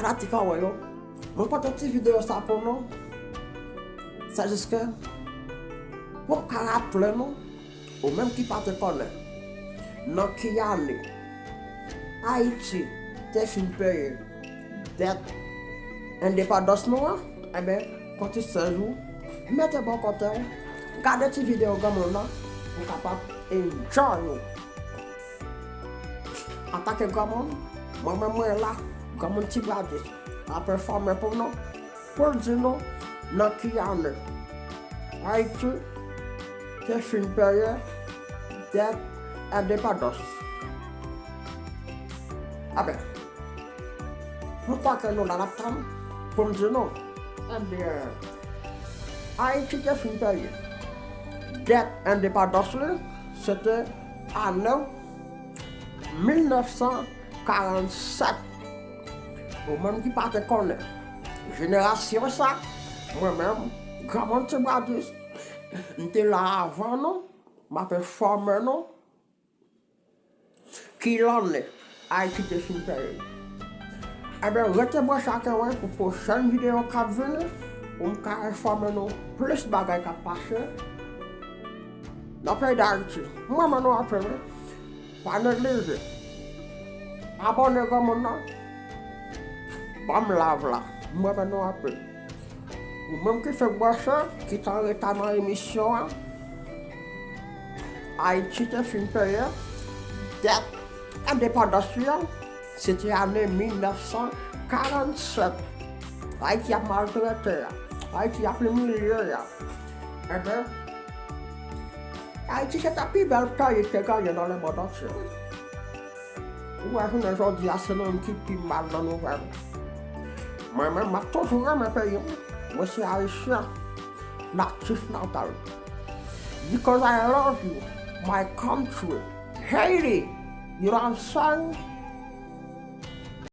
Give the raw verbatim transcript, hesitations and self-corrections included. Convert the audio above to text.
Fanatik an wè yo, mwen pote ti videyo sa pou nou. Se jis ke pou m ka raple nou, ou menm ki pa te konnen, nan ki ane Ayiti te fin peye dèt endepandans nou an, enben, konte sèz ou, mete bò kote w, gade ti videyo granmoun nan, pou w kapab enjoy ou. Antanke granmoun, mwen menm mwen la, granmoun Ti Bradis, ap enfòme pou nou, pou l di nou nan ki ane Ayiti te fin peye dèt endepandans. Aben, m kwè ke nou la n ap tann pou m di nou. Ebyen, Ayiti te fin peye dèt endepandans li, se te ane mil nèf san karannsèt. Ou menm ki pa te konnen, jenerasyon sa, mwen menm, granmoun Ti Bradis, m te la avan nou, m ap enfòme nou ki lannen Ayiti te fin peye. Ebyen, rete branche ak mwen pou pwochèn videyo k ap vini, pou m ka enfòme nou plis bagay k ap pase nan peyi Dayiti. Mwen, mwen, nou anpil, wi. Pa neglije. Abòne granmoun nan. Ban m love la. Mwen, mwen, nou anpil. Ou menm ki fèk branche, ki t an reta nan emisyon an, Ayiti te fin peye dèt endepandans li an, se te ane mil nèf san karannsèt. Ayiti ap maltrete a, Ayiti ap imilye a. Enben, Ayiti se te pi bèl peyi te genyen nan lemonn antye. Ou wè, jounen jodi a, se nou menm ki pi mal nan nouvèl. Mwen menm, m ap toujou renmen peyi m. Mwen se Ayisyen, natif natal. Because I love you, my country. Haiti, you know what I'm saying?